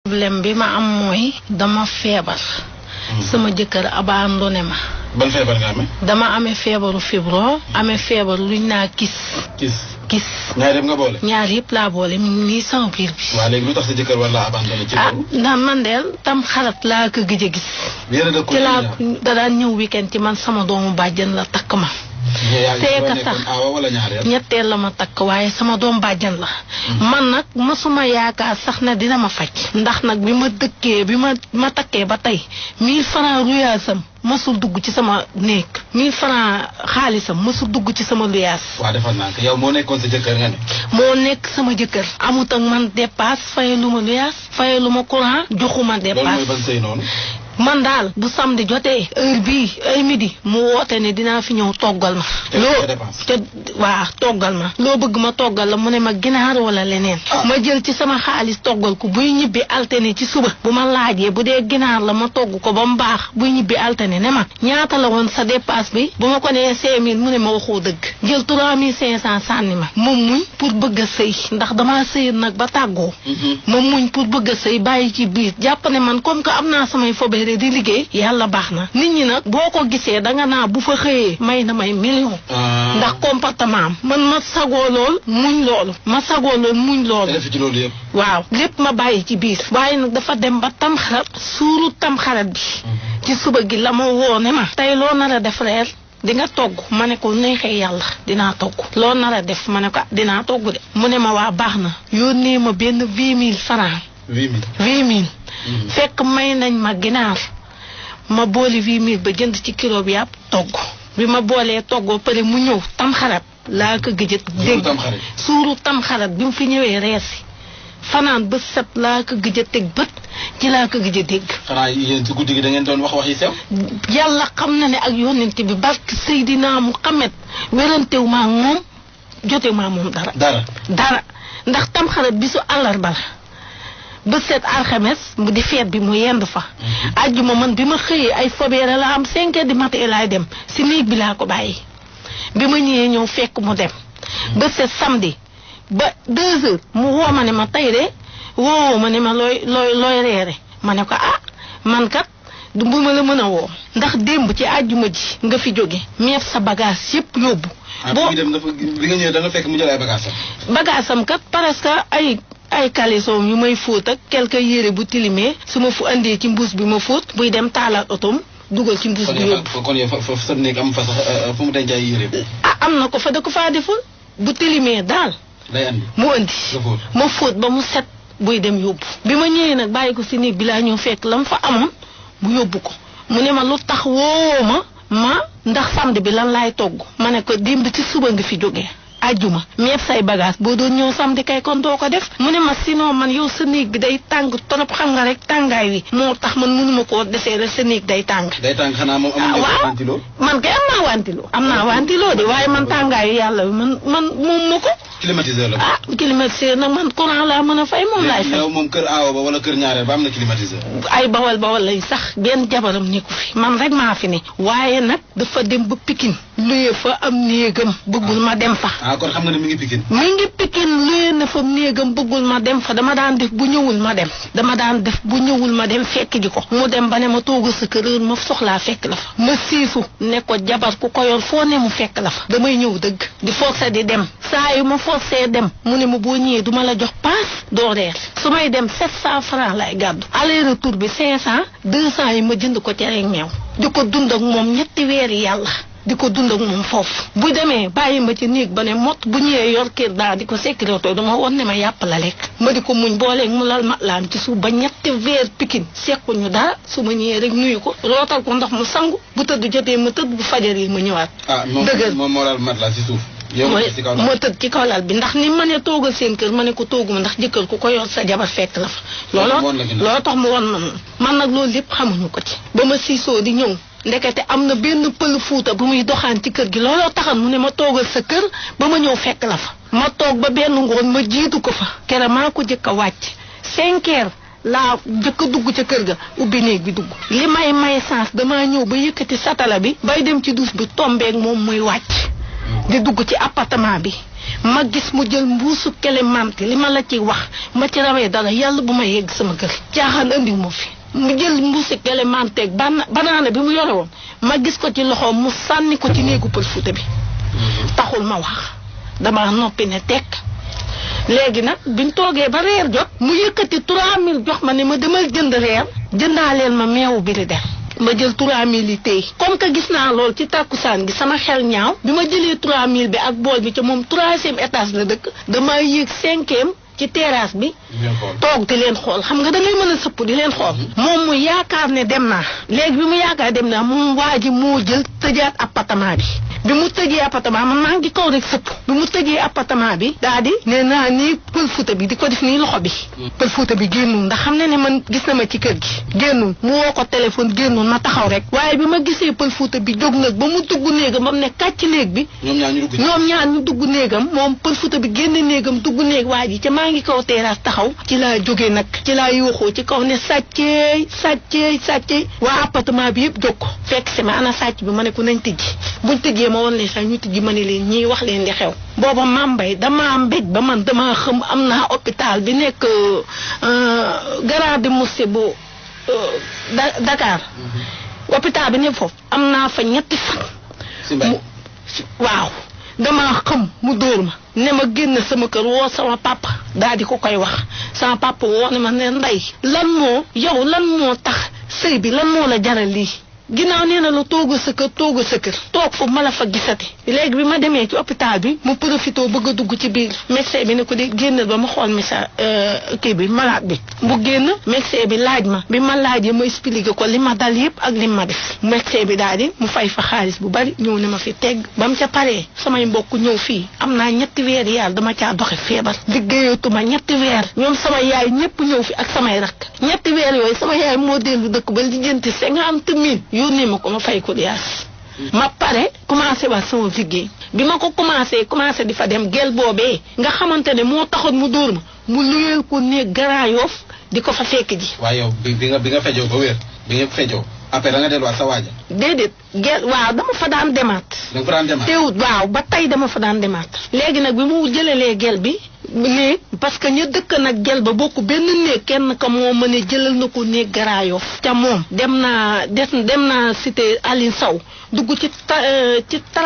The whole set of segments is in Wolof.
problème bi ma am mooy dama feebar. sama jëkkër abandonné ma. ban feebar nga amee. dama amee feebaru fibro amee feebaru luñ naa kis. ñaar yëpp nga boole. ñaar yëpp laa boole nii sama biir bi. waaw léegi lu tax sa jëkkër war laa abandonné ci loolu. ndax man de tam xarat laa ko gëj a gis. ci laa da daan ñëw weekend ci man sama doomu bàjjan la takk ma. seeka sax ñetteel la ma takk waaye sama doom bàjjan la. man nag masuma yaakaar sax na dina ma faj. ndax nag bi ma dëkkee bi ma takkee ba tey 1000 francs ruyaasam masul dugg ci sama néeg 1000 francs xaalisam masul dugg ci sama luyaas. waaw defal naa ko yow moo nekkoon sa jëkkër nga ne. moo nekk sama jëkkër. amut ak man dépasse fayalu ma luyaas fayalu ma courant joxuma dépasse. loolu mooy ban sëy noonu. man daal bu samedi jotee heure bii ay midi mu woote ne dinaa fi ñëw toggal ma. waaw toggal ma. loo bëgg ma toggal la mu ne ma ginaar wala leneen. ma jël ci sama xaalis toggal ko buy ñibbi altine ci suba. bu ma laajee bu dee ginaar la ma togg ko ba mu baax buy ñibbi altine ne ma ñaata la woon sa dépasse bi bu ma ko nee 5000 mu ne ma waxoo dëgg. jël 3500 sànni ma. ma muñ pour bëgg a sëy ndax damaa sëy nag ba tàggoo. ma muñ pour bëgg a sëy bàyyi ci biir jàpp ne man comme que am naa samay fobeere di liggéey yàlla baax na nit ñi nag boo ko gisee danga naa bu fa xëyee may na may million ndax comportement am man ma sagoo lool muñ loolu waaw lépp ma bàyyi ci biir waaye nag dafa dem ba tamxarat suuru tamxarat bi ci suba gi la ma woo ne ma tey loo nar a def reer di nga togg ma ne ko neexee yàlla dinaa togg loo nar a def ma ne ko dinaa togg de mu ne ma waa baax na yónnee ma benn 20 000 francs 20 000 fekk may nañ ma ginaar ma boole 8 000 ba jënd ci kilo bi yàpp togg bi ma boolee toggoo pare mu ñëw tamxarat laa ko gëj a dégg suuru tamxarat bi mu fi ñëwee reesi fanaan ba set laa ko gëj a teg bët ci laa ko gëj a dégg. xanaa yéen ci guddi gi da ngeen doon wax yi sew. yàlla xam na ne ak yonent bi barke Seydina Muhammad werantewu maa moom jotewu maa moom dara ndax tamxarat bisu àllarba la ba set alxames mu di feet bi mu yendu fa. àjjuma man bi ma xëyee ay fobeere la am 5 heures du matin laay dem si néeg bi laa ko bàyyi bi ma ñëwee ñëw fekk mu dem. ba set samedi ba 2 heures mu woo ma ne ma tey de woo ma ne ma looy reere ma ne ko man kat du bu ma la mën a woo ndax démb ci àjjuma ji nga fi jóge meef sa bagage yëpp yóbbu. boo dem dafa bi nga ñëwee da nga fekk mu jël ay bagages am. bagage am kat parce que ay caleçon yu may fóot ak quelque yére bu tilimee su ma fu andee ci mbuus bi ma fóot buy dem taalaat otom dugal ci mbuus bi yóbbu. kon yow fa sa néeg am fa sax fu mu denc ay yére. am na ko fa da ko faa deful bu tilimee daal. day andi mu andi. ma fóot ba mu set buy dem yóbbu. bi ma ñëwee nag bàyyi ko si néeg bi laa ñëw fekk lam fa amoon mu yóbbu ko mu ne ma lu tax woo ma ndax samedi bi lan laay togg ma ne ko démb ci suba nga fi jógee. ajjuma meeb say bagage boo doon ñëw samedi kay kon doo ko def mu ne ma sinon man yow sa néeg bi day tàng trop xam nga rek tàngaay wi moo tax man mënuma koo desee rek sa néeg day tàng. xanaa moom amul ventilo. man kay am naa ventilo de waaye man tàngaay wi yàlla man moom ma ko. climatiseur la. climatiseur nag man courant laa mën a fay moom laay fay. yow moom kër aawo ba wala kër ñaareel ba am na climatiseur. ay bawal lay sax benn jabaram nekku fi man rek maa fi ne. waaye nag dafa dem ba Pikine luye fa am néegam bëggul ma dem fa. kon xam nga ne mi ngi Pikine. mi ngi Pikine luye na fa néegam bëggul ma dem fa dama daan def bu ñëwul ma dem fekk ji ko mu dem ba ne ma toogal sa kër ma soxlaa fekk la fa ma siisu ne ko jabar ku ko yor foo ne mu fekk la fa damay ñëw dëgg di forcé di dem saa yu ma forcé dem mu ne ma boo ñëwee duma la jox paas doo reer su may dem 700 francs lay gàddu aller retour bi 500 200 yi ma jënd ko cere meew di ko dund ak moom 3 weer yi yàlla di ko dund ak moom foofu bu demee bàyyi ma ci néeg ba ne mot bu ñëwee yor kër daal di ko sécurité dama woon ne ma yàpp la lekk ma di ko muñ booleeg mu lal ma laan ci suuf ba 3 weer Pikine sekkuñu dara su ma ñëwee rek nuyu ko rootal ko ndox mu sangu bu tëdd jotee ma tëdd bu fajar yi ma ñëwaat. dëgër moom moo lal mat la ci suuf. ma tëdd ci kaw lal bi ndax ni ma ne toogal seen kër ma ne ko tooguma ndax jëkkër ku ko yor sa jabar fekk la fa. looloo tax mu woon man nag loolu lépp xamuñu ko ci. ba ma siisoo di ñëw. ndekete am na benn pël fuuta bu muy doxaan ci kër gi looloo taxan mu ne ma toogal sa kër ba ma ñëw fekk la fa ma toog ba benn ngoon ma jiitu ko fa kere maa ko jëkk a wàcc 5 heures laa jëkk a dugg ca kër ga ubbi néeg bi dugg li may sens damaa ñëw ba yëkkati satala bi bay dem ci douche bi tombeeg moom muy wàcc di dugg ci appartement bi ma gis mu jël mbuusu Clémentine li ma la ci wax ma ci rawee dara yàlla bu ma yegg sama kër caaxaan andi moo fi mu jël mbuusu Clémentine banaana bi mu yore woon ma gis ko ci loxoom mu sànni ko ci néegu Pël Fuuta bi taxul ma wax dama noppi ne tekk léegi nag biñ toogee ba reer jot mu yëkkati 3000 jox ma ne ma demal jënd reer jëndaaleel ma meewu biri der ma jël 3000 yi tey comme que gis naa lool ci tàkkusaan gi sama xel ñaaw bi ma jëlee 3000 bi ak bool bi ca moom 3e étage la dëkk damaa yéeg 5e ci terrasse bi toog di leen xool xam nga da ngay mën a sëpp di leen xool moom mu yaakaar ne dem naa léegi bi mu yaakaar dem naa moom waa ji moo jël tëjaat appartement bi mu tëjee appartement man maa ngi kaw rek sëpp bi mu tëjee appartement bi daa di nee naa nii Pël Fuuta bi di ko def nii loxo bi Pël Fuuta bi génnul ndax xam ne man gis na ma ci kër gi génnul mu woo ko téléphone génnul ma taxaw rek waaye bi ma gisee Pël Fuuta bi jóg nag ba mu dugg néegam ba mu ne kàcc néeg bi ñoom ñaar ñu dugg néegam moom Pël Fuuta bi génne néegam dugg néeg waa ji ca maa ngi kaw terrasse taxaw ci laa jógee nag ci laa yuuxoo ci kaw ne sàcceey waa appartement bi yëpp jóg ko fekk si ma ana sàcc bi ma ne ko nañ tijji buñ tëjee ma woon leen sax ñu tijji ma ne leen ñii wax leen li xew booba mambay damaa mbéj ba man damaa xam am naa hôpital bi nekk Gare Mousse bu Dakar hôpital bi ne foofu am naa fa 2 fan waaw damaa xam mu dóor ma ne ma génn sama kër woo sama papa daal di ko koy wax sama papa woo ne ma ne Ndey lan moo tax sëy bi lan moo la jaral lii ginnaaw nee na la toog sa kër toog foofu ma la fa gisati léegi bi ma demee ci hôpital bi mu profité bëgg a dugg ci biir médecin bi ne ko di génnal ba ma xool kii bi malade bi bu génn médecin bi laaj ma bi ma laajee ma expliqué ko li ma dal yëpp ak li ma def médecin bi daal di mu fay fa xaalis bu bari ñëw ne ma fi tegg ba mu ca paree samay mbokk ñëw fii am naa 3 weer yàlla dama caa doxe feebar liggéeyatuma 3 weer ñoom sama yaay ñëpp ñëw fi ak samay rakk 3 weer yooyu sama yaay moo dellu dëkk ba lijjanti 50 000 yónnee ma ko ma fay ko liaas ma pare commencé waat sama liggéey bi ma ko commencé di fa dem gel boobee nga xamante ne moo taxoon mu dóor ma mu luyeel ko ne Grand Yoff di ko fa fekk ji. waaye yow bi nga fejoo ba wér bi nga fejoo après da nga delluwaat sa waaja. déedéet gel waaw dama fa daan demaat. da nga fa daan demaat teewut waaw ba tey dama fa daan demaat. léegi nag bi mu jëlalee gel bi néeg parce que ña dëkk nag gel ba bokk benn néeg kenn ka moo mën a jëlal na ko néeg Grand Yoff ca moom dem naa cité Aline Sow dugg ci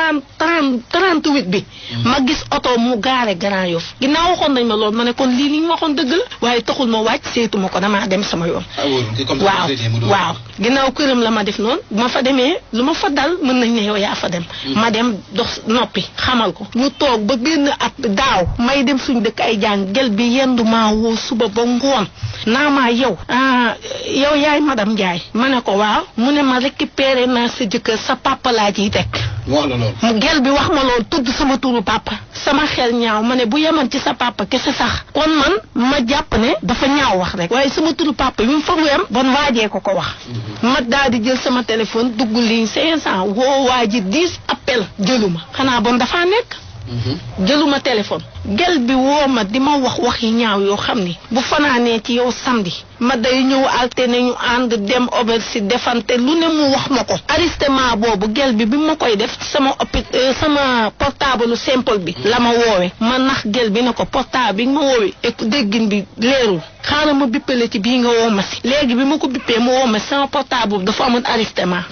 38 bi ma gis oto mu gaare Grand Yoff ginnaaw waxoon nañ ma loolu ma ne kon lii li ñu waxoon dëgg la waaye taxul ma wàcc seetuma ko damaa dem sama yoon waaw ginnaaw këram la ma def noonu ma fa demee lu ma fa dal mën nañ ne yow yaa fa dem ma dem dox noppi xamal ko ñu toog ba benn at daaw may dem suñ dëkk ay jàng gel bi yendu maa woo suba ba ngoon naa maa yow yaay madame Ndiaye ma ne ko waaw mu ne ma récupéré naa sa jëkkër sa papa laa ciy teg wax la loolu mu gel bi wax ma loolu tudd sama turu papa sama xel ñaaw ma ne bu yeman ci sa papa kese sax kon man ma jàpp ne dafa ñaaw wax rek waaye sama turu papa bi mu fa yem bon waajee ko wax ma daal di jël sama téléphone dugg ligne 500 woo waa ji 10 appel jëluma xanaa bon dafaa nekk jëluma téléphone gel bi woo ma di ma wax yi ñaaw yoo xam ni bu fanaanee ci yow samedi ma day ñëw alterné ñu ànd dem auberge defante lu ne mu wax ma ko arrestement boobu gel bi ma koy def sama portable simple bi la ma woowe ma nax gel bi ne ko portable bi ma woowe déggin bi leerul xaaral ma bippale ci bii nga woo ma si léegi bi ma ko bippee ma woo ma sama portable dafa amoon arrestement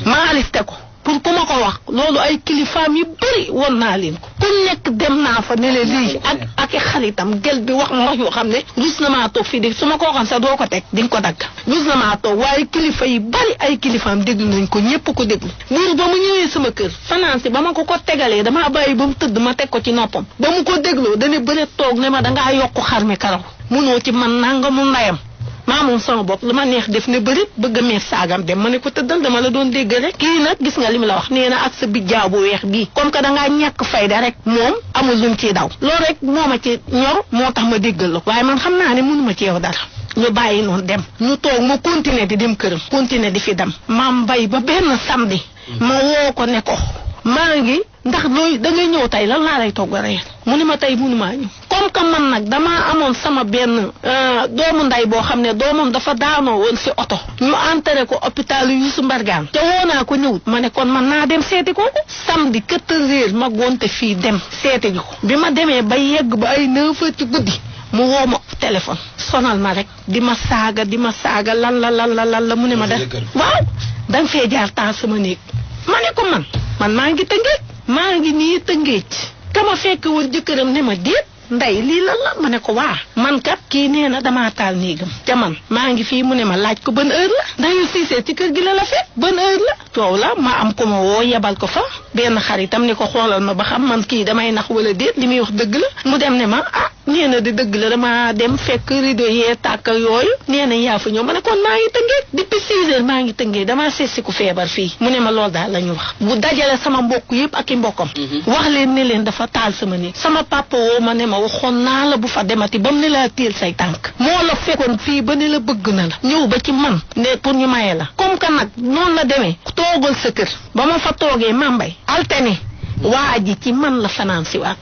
ma arresté ko pour ku ma ko wax loolu ay kilifaam yu bëri won naa leen ko ku nekk dem naa fa ne leen lii ak xaritam gel bi wax ma wax yoo xam ne rus na maa toog fii de su ma ko waxoon sax doo ko teg di nga ko dagg rus na maa toog waaye kilifa yi bëri ay kilifaam déglu nañ ko ñëpp ko déglu buur ba mu ñëwee sama kër financé ba ma ko tegalee damaa bàyyi ba mu tëdd ma teg ko ci noppam ba mu ko dégloo dana bëre toog ne ma dangaa yokku xar mi karaw munoo ci man nanga mu ndayam maa moom sama bopp lu ma neex def ne bëri bëgg a mees saagam dem ma ne ko tëddal dama la doon dégg rek kii nag gis nga li mu la wax nee na ak sa bijjaaw bu weex bii comme que dangaa ñàkk fayda rek moom amul luñ ciy daw loolu rek moo ma ci ñor moo tax ma déggal la waaye man xam naa ne mënuma ci yow dara ñu bàyyi noonu dem ñu toog mu continuer di dem këram continuer di fi dem maam mbay ba benn samedi ma woo ko ne ko maa ngi ndax looy da ngay ñëw tey lan laa lay togg reer mu ne ma tey mënumaa ñëw comme que man nag damaa amoon sama benn doomu nday boo xam ne doomam dafa daanoo woon si oto ñu enterré ko hôpital Youssou Mbargane te woo naa ko ñëwut ma ne kon man naa dem seeti ko samedi 4h ma gonte fii dem seeti ji ko bi ma demee ba yegg ba ay 9h ci guddi mu woo ma téléphone sonal ma rek di ma saaga lan la mu ne ma def waaw da nga fee jaar taal sama néeg ma ne ko man maa ngi Tëngéej maa ngi nii Tëngéej kama fekk woon jëkkëram ne ma déet nday lii lan la ma ne ko waa man kat kii nee na damaa taal néegam te man maa ngi fii mu ne ma laaj ko ban heure la ndayu siisee ci kër gi la fekk ban heure la coow la ma am ko ma woo yebal ko fa benn xaritam ni ko xoolal ma ba xam man kii damay nax wala déet li muy wax dëgg la mu dem ne ma nee na di dëgg la dama dem fekk rideau yee tàkk yooyu nee na yaa fa ñëw ma ne kon maa ngi Tëngéej depuis 6h maa ngi Tëngéej damaa seetsi ku feebar fii mu ne ma loolu daal la ñu wax bu dajale sama mbokk yëpp ak i mbokkam wax leen ne leen dafa taal sama néeg sama papa woo ma ne ma waxoon naa la bu fa demati ba mu ne laa téel say tànk moo la fekkoon fii ba ne la bëgg na la ñëw ba ci man ne pour ñu maye la comme que nag noonu la demee toogal sa kër ba ma fa toogee mambay altene waa ji ci man la fanaan si waat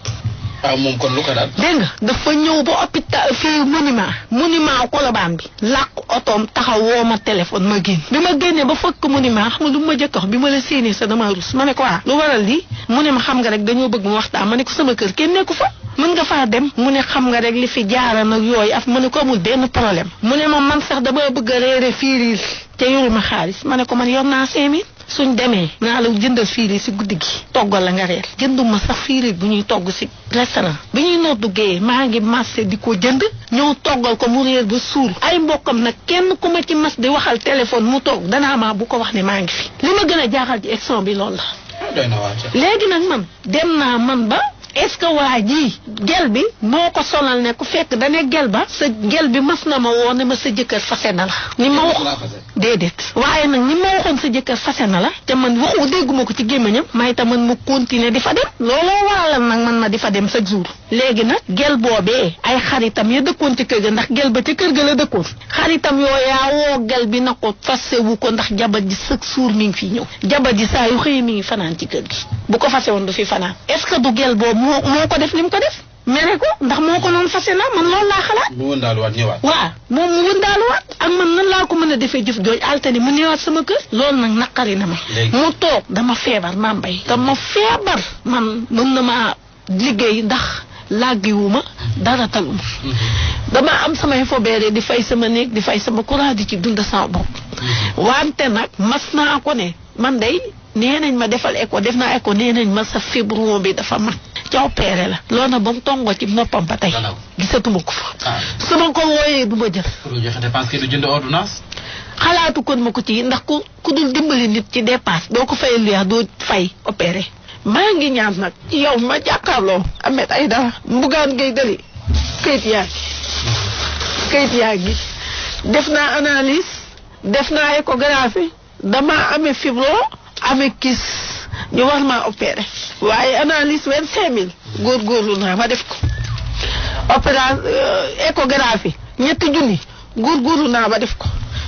moom kon lu ko daal dégg nga dafa ñëw ba hôpital fii monument Colobane bi làq otoom taxaw woo ma téléphone ma génn bi ma génnee ba fëkk monument xam nga lu ma jëkk wax bi ma la séenee sa dama rus ma ne ko lu waral lii mu ne ma xam nga rek dañoo bëgg mu waxtaan ma ne ko sama kër kenn nekku fa mën nga faa dem mu ne xam nga rek li fi jaara nag yooyu af ma ne ko amul benn problème mu ne ma man sax dama bëgg a réere fiiriir te yoru ma xaalis ma ne ko man yor naa 5000 suñ demee naa la jëndal fiiriir si guddi gi toggal la nga reer jënduma sax fiiriir bu ñuy togg si restaurant bi ñuy noddu géeyee maa ngi marché di ko jënd ñëw toggal ko mu réer ba suur ay mbokkam nag kenn ku ma ci mas di waxal téléphone mu toog danaa maa bu ko wax ne maa ngi fi li ma gën a jaaxal ci élection bi loolu la léegi nag man dem naa man ba est-ce que waa ji gel bi moo ko sonal ne ku fekk dane gel ba sa gel bi mas na ma woo ne ma sa jëkkër fase na la ni ma wax déedéet waaye nag ni ma waxoon sa jëkkër fase na la te man waxu dégguma ko ci gémmiñam may ta man mu continuer di fa dem looloo waral nag man ma di fa dem chaque jour léegi nag gel boobee ay xaritam ya dëkkoon ci kër ga ndax gel ba ci kër ga la dëkkoon xaritam yooyaa woo gel bi na ko fasewu ko ndax jabar ji chaque jour mi ngi fi ñëw jabar ji saa yu xëy mi ngi fanaan ci kër gi bu ko fase woon du fi fanaan est-ce que du gel boobu moo ko def li mu ko def mere ko ndax moo ko noonu fase na man loolu laa xalaat mu wëndaaluwaat ñëwaat waaw moom mu wëndaaluwaat ak man nan laa ko mën a defee jëf jooj altine mu ñëwaat sama kër loolu nag naqari na ma mu toog dama feebar maa mbay dama feebar man mën na maa liggéey ndax làggiwuma dara taluma dama am samay fobeere di fay sama néeg di fay sama courant di ci dund sama bopp wante nag mas naa ko ne man day nee nañ ma defal écho def naa écho nee nañ ma sa fibron bi dafa mag ca opéré la loolu nag ba mu tongoo ci noppam ba tey gisatuma ko fa su ma ko wooyee du ma jël parce que du jënd ordonnance xalaatu kon ma ko ci ndax ku dul dimbali nit ci dépasse doo ko fayal lu doo fay opéré maa ngi ñaan nag yow ma jàkkaarloo Ahmed Aïdara Bougane Gueye Dany kayit yaa ngi def naa analyse def naa échographie dama amee fibro amee kis ñu war maa opéré waaye analyse 25000 góorgóorlu naa ma def ko échographie 3000 góorgóorlu naa ma def ko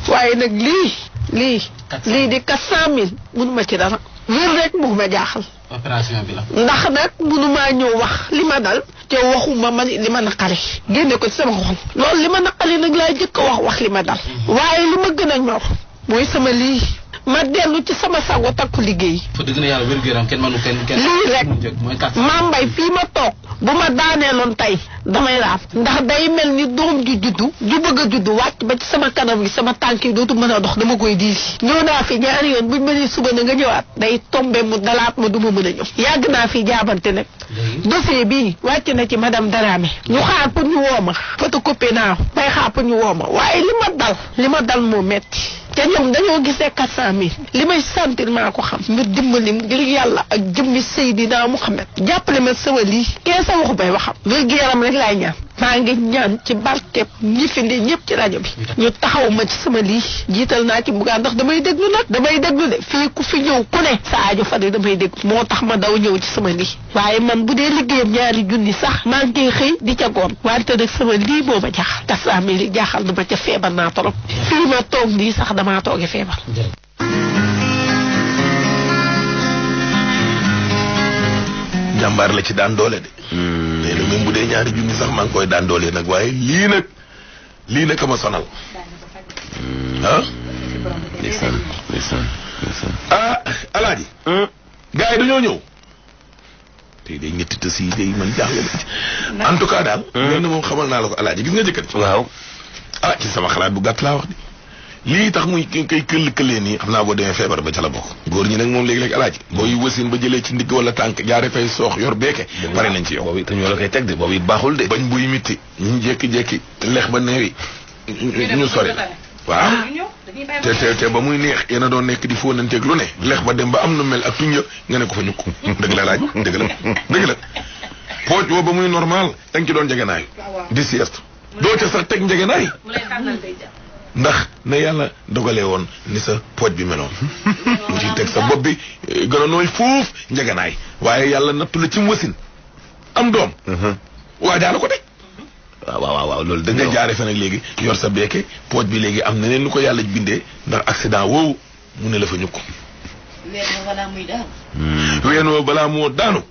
waaye nag lii di 400000 mënuma ci dara wér rek moo ma jaaxal opération bi la ndax nag mënumaa ñëw wax li ma dal te waxuma man li ma naqari génne ko ci sama xol loolu li ma naqari nag laa jëkk a wax li ma dal waaye li ma gën a ñor mooy sama lii ma dellu ci sama sago takku liggéey fa dëgg na yàlla wér-gu-yaram kenn mënu kenn lii rek maa mbay fii ma toog bu ma daaneeloon tey damay raaf ndax day mel ni doom ju bëgg a juddu wàcc ba ci sama kanam gi sama tànk yi dootu mën a dox dama koy diisi ñëw naa fi ñaari yoon buñ ma nee suba na nga ñëwaat day tombe mu dalaat ma du ma mën a ñëw yàgg naa fi jaabante nag dossier bii wàcc na ci madame Dramé ñu xaar pour ñu woo ma photocopie naa may xaar pour ñu woo ma waaye li ma dal moo metti te ñoom dañoo gisee 400000 li may sentir maa ko xam ñu dimbali ngir yàlla ak jëmmi Seydina Muhammad jàppale ma sama lii kee sa waxu bay waxam wér-gu-yaram rek laay ñaan maa ngi ñaan ci barkeb ñi fi ndi ñëpp ci rajo bi ñu taxaw ma ci sama lii jiital naa ci Bougane ndax damay déglu de fii ku fi ñëw ku ne sa aajo fade damay déglu moo tax ma daw ñëw ci sama lii waaye man bu dee liggéeyam 2 junni sax maa ngi koy xëy di ca goon wante nag sama lii moo ma jaaxal 400000 jaaxal na ma ca feebar naa trop fii ma toog nii sax damaa tooge feebar jàmbaar la ci daan doole de. mais nag même bu dee ñaari junni sax maa ngi koy daan doole nag waaye lii nag ma sonal. ah. ndeysaan. ah alaaji. gars yi dañoo ñëw. tey day ñetti tës yi day man jaaxle na en tout cas daal. loolu moom xamal naa la ko alaaji gis nga jëkkër. waaw. ah ci sama xalaat bu gàtt laa wax de lii tax muy koy këll-këllee nii xam naa boo demee feebar ba ca la bokk. góor ñi nag moom léegi-léegi alaaji. booy wasin ba jëlee ci ndigg wala tànk jaare fay soox yor beeke. pare nañ ci yow. boobu it ñoo la koy teg de boobu it baaxul de. bañ buy mitti ñu jékki-jékki lex ba neewi ñu sori waaw te ba muy neex yéen a doon nekk di fóonanteeg lu ne lex ba dem ba am nu mel ak tuñ nga ne ko fa ñukk dëgg la laaj dëgg la pooj boo ba muy normal da nga ci doon njegenaay di sieste doo ca sax teg njegenaay ndax na yàlla dogalee woon ni sa pooj bi meloon mu ci teg sa bopp bi gën a nooy fuuf njegenaay waaye yàlla nattu la ci wasin am doom waa jaala ko teg waaw loolu dëgg nga jaare fa nag léegi yor sa beeke pooj bi léegi am na neen lu ko yàlla bindee ndax accident woowu mu ne la fa ñukk ween woo balaa moo daanu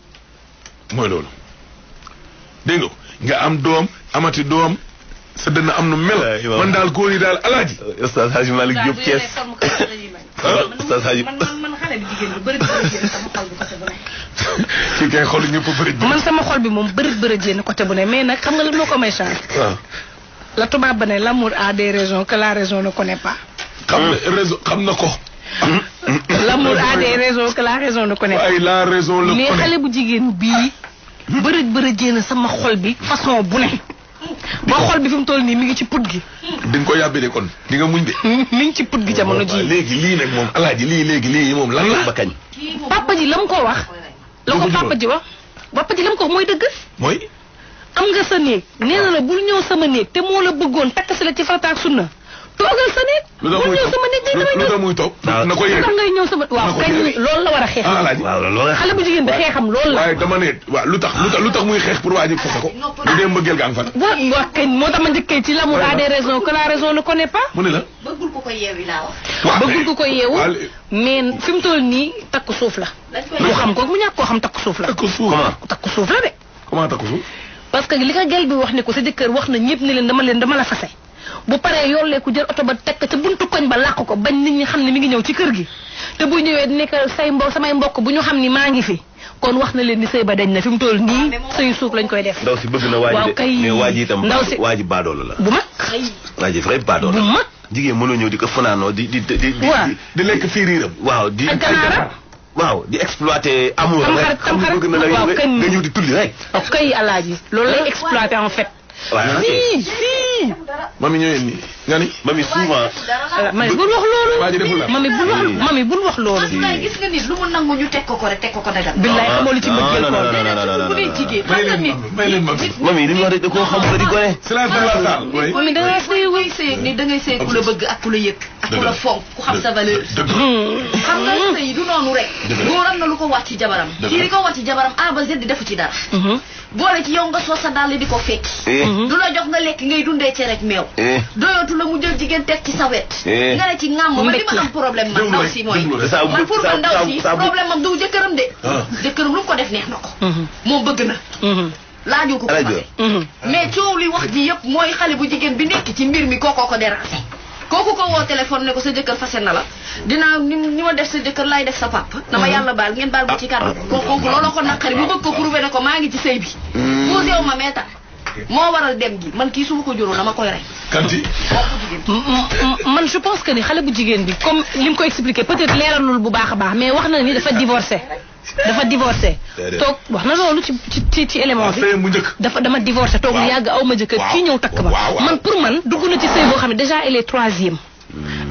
mooy loolu dégg nga am doom amati doom sa dënn am nu mel man daal góor yi daal alaaji Oustaz Hadji Malick Diop Thiès Oustaz Hadji man xale bi jigéen bi bëri sama xol bi côté bu ne kii kay xol ñëpp bëri man sama xol bi moom bëri jénn côté bu ne mais nag xam nga lan moo ko may chance la tubaab ba ne l'amour a des raisons que la raison ne connaît pas xam na ko l'amour a des raisons que la raison ne connaît pas ay la raison le mais xale bu jigéen bii bëri jénn sama xol bi façon bu ne boo xol bi fi mu toll nii mi ngi ci put gi di nga ko yàbbi de kon di nga muñ de mi ngi ci put gi jamono ji léegi lii nag moom alaaji lii moom lan la ba kañ papa ji la mu ko wax la ko papa ji wax la mu ko wax mooy dëgg mooy am nga sa néeg nee na la bul ñëw sama néeg te moo la bëggoon takk si la ci farata ak sunna toogal sa néeg bul ñëw sama néeg lu tax muy toog na ko yéeg tax ngay ñëw sama waaw kañ loolu la war a xeex xale bu jigéen bi xeexam loolu la waaye dama ne waaw lu tax muy xeex pour waa ji fase ko lu dee mbëggeel gaa nga fan waaw kañ moo tax ma njëkkee ci l'amour a des raisons que la raison ne connaît pas mu ne la bëggul ko yeewi laa wax bëggul ko yeewu mais fi mu toll nii takk suuf la mu xam ko mu ñàkk koo xam takk suuf la takk suuf la de comment takk suuf parce que li ko gel bi wax ne ko sa jëkkër wax na ñëpp ne leen dama la fase bu paree yolleeku jël oto ba tekk ca buntu koñ ba làq ko bañ nit ñi xam ne mi ngi ñëw ci kër gi te bu ñëwee nekk samay mbokk bu ñu xam ni maa ngi fi kon wax na leen ni sëy ba dañ na fi mu toll nii sëyu suuf lañ koy def. ndaw si bëgg na waaji de mais waaji itam waaji baadoola la bu mag waaji vrai baadoola bu mag jigéen mënoo ñëw di ko fanaanoo di lekk fii riiram waaw di exploiter amour rek xam nga bëgg na la nga ñëw di tulli rek kay alaaji loolu lay exploiter en fait si mami ñëwee nii nga ni mami souvent mami bul wax loolu waa ji deful la mami bul wax loolu gis nga nit lu mu nangu ñu teg ko rek teg ko dagal billaay xamoo li ci mbëggeel ko bu dee jigéen xam nga nit may leen mami mami li mu wax rek da koo xam ba di gone c'est la saal mami da ngay sëy ni da ngay sëy ku la bëgg ak ku la yëg ak ku la fonk ku xam sa valeur xam nga sëy du noonu rek góor am na lu ko wàcc ci jabaram kii di ko wàcc ci jabaram A ba Z di defu ci dara boole ci yow nga soo sa dàll di ko fekki du la jox nga lekk ngay dundee ci rek meew doyootu la mu jël jigéen teg ci sa wet nga ne ci ngàmm ma li ma am problème man ndaw si mooy man pour man ndaw si problème am du jëkkëram de jëkkëram lu mu ko def neex na ko moom bëgg na laaju ko mais coow li wax ji yëpp mooy xale bu jigéen bi nekk ci mbir mi kookoo ko déranger kooku ko woo téléphone ne ko sa jëkkër fase na la dinaa ni ma def sa jëkkër laay def sa papa dama yàlla baal ngeen baal ba ci kàddu kooku looloo ko naqari bu bëgg ko prouvé ne ko maa ngi ci sëy bi posé wu ma meeta moo waral dem gi man kii su ma ko juróom dama koy rey kanti man je pense que ni xale bu jigéen bi comme li mu ko expliqué peut-être leeralul bu baax a baax mais wax na ni dafa divorcé toog wax na loolu ci élément bi dama divorcé toog lu yàgg aw ma jëkkër kii ñëw takk ma man pour man dugg na ci sëy boo xam ne déjà elle est troisième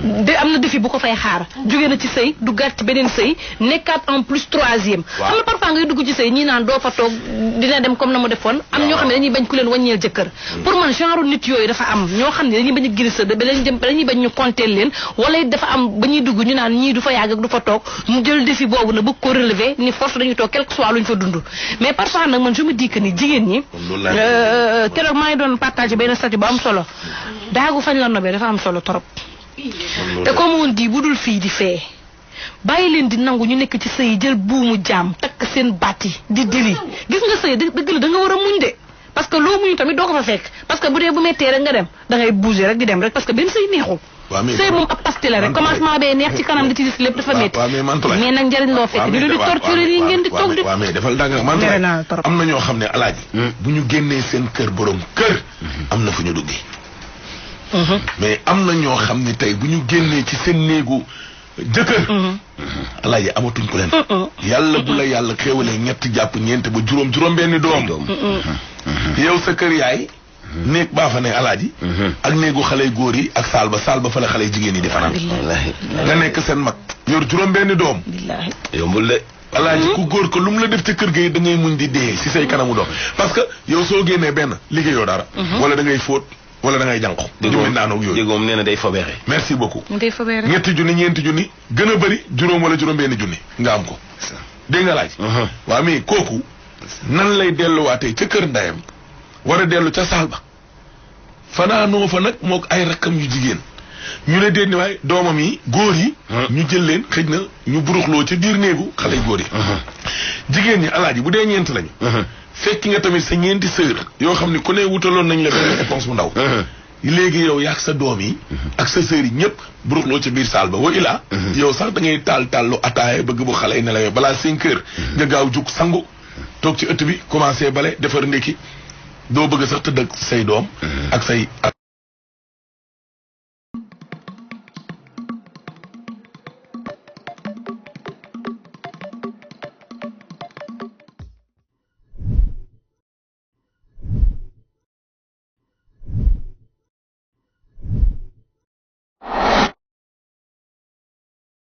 de am na défi bu ko fay xaar jóge na ci sëy duggaat ci beneen sëy nekkaat en plus troisième xam nga parfois ngay dugg ci sëy ñii naan doo fa toog dina dem comme na mu defoon am ñoo xam ne dañuy bañ ku leen wàññeel jëkkër pour man genre nit yooyu dafa am ñoo xam ne dañuy bañ a gris dañuy bañ ñu compter leen wala dafa am ba ñuy dugg ñu naan ñii du fa yàgg ak du fa toog mu jël défi boobu na bëgg ko relever ni force dañuy toog quel que soit lu ñu fa dund mais parfois nag man je me dis que ni jigéen ñi keroog maa ngi doon partagé benn statut bu am solo daagu fañ la nobee dafa am solo trop te comme on dit bu dul fii di fee bàyyi leen di nangu ñu nekk ci sëy jël buumu jaam takk seen baat yi di diri gis nga sëy dëgg la da nga war a muñ de parce que loo muñ tamit doo ko fa fekk parce que bu dee bu méttee rek nga dem da ngay bouger rek di dem rek parce que benn sëy neexul sëy moom ab pasti la rek commencement bee neex ci kanam di ci gis lépp dafa métti mais nag njëriñ loo fekk di di torturer yi ngeen di toog di waaw mais defal danga Mantoulaye am na ñoo xam ne alaaji bu ñu génnee seen kër borom kër am na fu ñu duggee mais am na ñoo xam ne tey bu ñu génnee ci seen néegu jëkkër alaaji amatuñ ko leen yàlla bu la yàlla xéewalee ñett jàpp ñeent ba juróom benni doom yow sa kër yaay néeg baa fa ne alaaji ak néegu xale góor yi ak saal ba fa la xale jigéen yi di fanaan nga nekk seen mag yor juróom benni doom yombul de alaaji ku góor ko lu mu la def ca kër ga yi da ngay muñ di dee si say kanamu doom parce que yow soo génnee benn liggéeyoo dara wala da ngay fóot wala da ngay jànqu jumi naanoog yooyu déggoom nee na day fobeere merci beaucoup ñetti junni ñeenti junni gën a bëri juróom wala juróom benni junni nga am ko dégg nga laaj waaw mais kooku nan lay delluwaatee ca kër ndayam war a dellu ca saal ba fanaanoo fa nag mook ay rakkam yu jigéen ñu ne déet ni waaye doomam yi góor yi ñu jël leen xëj na ñu buruxloo ca biir néegu xale góor yi jigéen ñi alaaji bu dee ñeent lañu fekki nga tamit sa ñeenti sœur yoo xam ne ku ne wutaloon nañ la benn éponge bu ndaw léegi yow yaag sa doom yi ak sa sœur yi ñëpp buruxloo ca biir saal ba wa ilaa yow sax da ngay taal lu ataaya bëgg bu xale yi nelawee balaa 5 heures nga gaaw jug sangu toog ci ëtt bi commencé bale defar ndékki doo bëgg sax tëdd ak say doom ak say